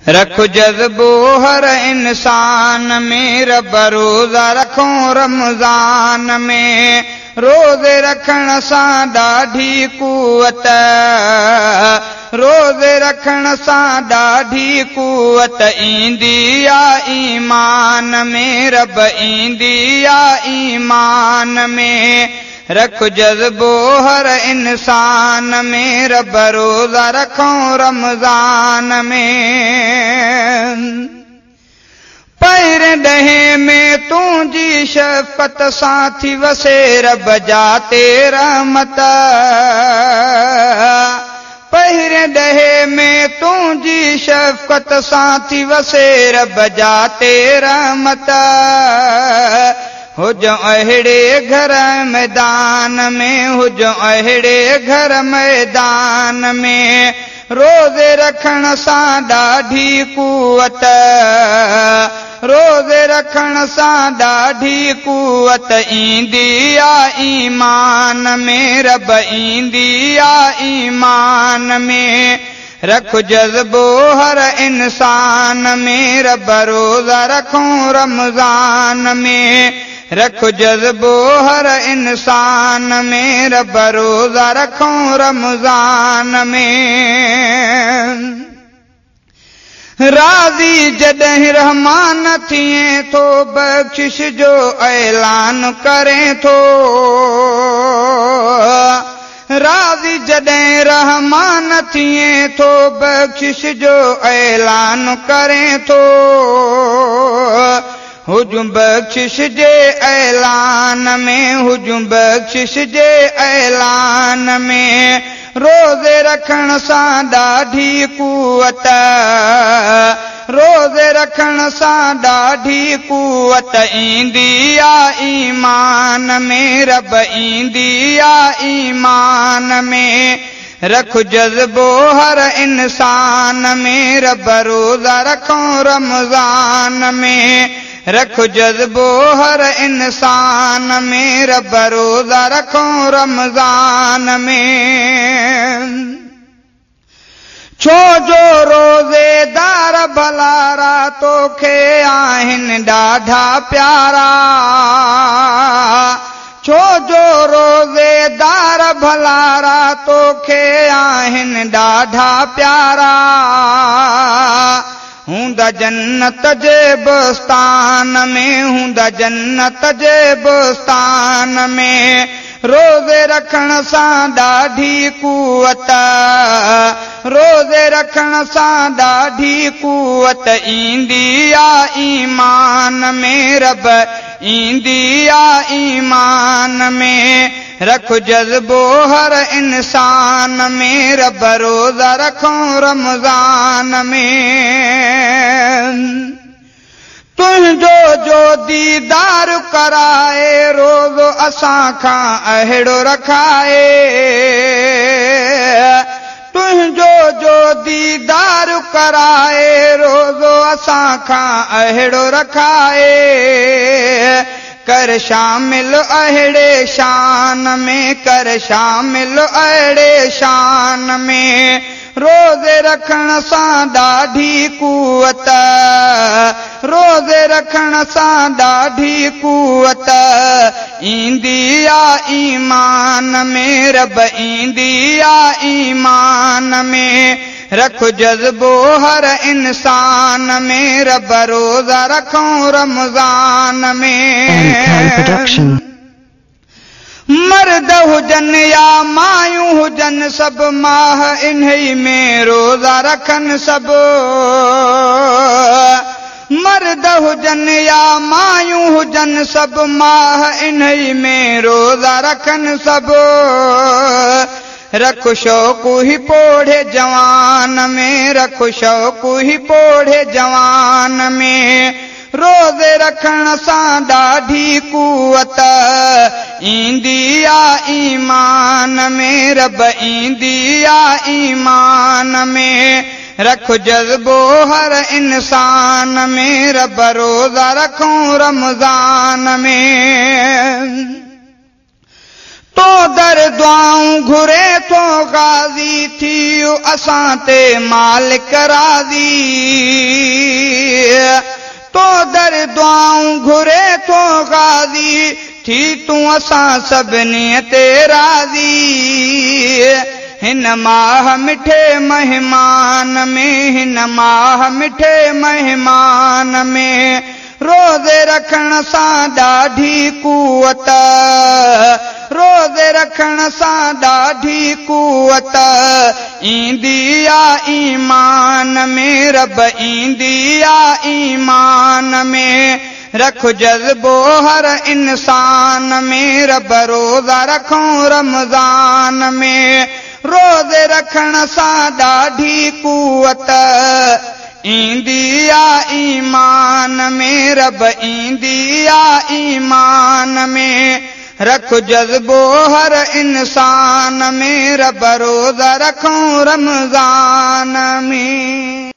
रख जज़्बो हर इंसान में रब रोज़ा रखो रमज़ान में। रोज़े रखण सां ॾाढी कुवत, रोज़े रखण सां ॾाढी कुवत ईंदी आ ईमान में रब ईंदी आ ईमान में। रख जज़्बो हर इंसान में रब रोज़ा रखो रमज़ान में। पहिरें ॾहें में तुंहिंजी शफ़क़त सां थी वसे रब जाते रहमत। पहिरें ॾहे में तुंहिंजी शफ़क़त सां थी वसे रब जाते रहमत। हुजो अहिड़े घर मैदान में, हुजो अहिड़े घर मैदान में। रोज़े रखण सां ॾाढी कुवत, रोज़े रखण सां ॾाढी कुवत ईंदी आ ईमान में रब ईंदी आ ईमान में। रख जज़्बो हर इंसान में रब रोज़ा रखो रमज़ान में। रख जज़्बो हर इंसान में रब रोज़ा रखो रमज़ान में। राज़ी जॾहिं रहमान थिए थो बख़्शिश जो ऐलान करे थो। राज़ी जॾहिं रहमान थिए थो बख़्शिश जो ऐलान करे थो। हुजूं बख़्शिश जे ऐलान में, हुजूं बख़्शिश जे ऐलान में। रोज़े रखण सां ॾाढी कुवत, रोज़े रखण सां ॾाढी कुवत ईंदी आ ईमान में रब ईंदी आ ईमान में। रख जज़्बो हर इंसान में रब रोज़ा रखो रमज़ान में। रख जज़्बो हर इंसान में रब रोज़ा रखो रमज़ान में। छो जो रोज़ेदार भलारा तोखे आहिनि ॾाढा प्यारा। छो जो रोज़ेदार भलारा तोखे आहिनि ॾाढा प्यारा। हूंदा जन्नत जे बुस्तान में, हूंदा जन्नत जे बुस्तान में। रोज़े रखण सां ॾाढी कुवत, रोज़े रखण सां ॾाढी कुवत ईंदी आ ईमान में रब ईंदी आ ईमान में। रख जज़्बो हर इंसान में रब रोज़ा रखो रमज़ान में। तुंहिंजो जो दीदार कराए रोज़ो असां खां अहिड़ो रखाए। तुंहिंजो जो दीदार कराए रोज़ो असां खां अहिड़ो रखाए। कर शामिल अहिड़े शान में, कर शामिल अहिड़े शान में। रोज़े रखण सां ॾाढी कुवत, रोज़े रखण सां ॾाढी कुवत ईंदी आ ईमान में रब ईंदी आ ईमान में। रख जज़्बो हर इंसान में रब रोज़ा रखो रमज़ान में। मर्द हुजनि या मायूं हुजनि सभु माह इन्ही में रोज़ा रखनि सभु। मर्द हुजनि या मायूं हुजनि सभु माह इन्ही में रोज़ा रखनि सभु। रख शौक़ ही पोढ़े जवान में, रख शौक़ ही पोढ़े जवान में। रोज़े रखण सां ॾाढी कुवत ईंदी आ ईमान में रब ईंदी आ ईमान में। रख जज़्बो हर इंसान में रब रोज़ा रखो रमज़ान में। تو در दुआऊं घुरे थो गाज़ी, थी असां ते मालिक राज़ी। तो दर दुआऊं घुरे थो गाज़ी, थी तूं असां सभिनी ते राज़ी। हिन माह मिठे महिमान में, हिन माह मिठे महिमान में, रोज़े रखण सां ॾाढी कुवत, रोज़े रखण सां ॾाढी कुवत ईंदी आ ईमान में, रब ईंदी आ ईमान में। रख जज़्बो हर इंसान में, रब रोज़ा रखूं रमज़ान में, रोज़े रखण सां ॾाढी कुवत ईंदी आ ईमान में, रब ईंदी आ ईमान में। रख जज़्बो हर इंसान में, रब रोज़ा रखूं रमज़ान में।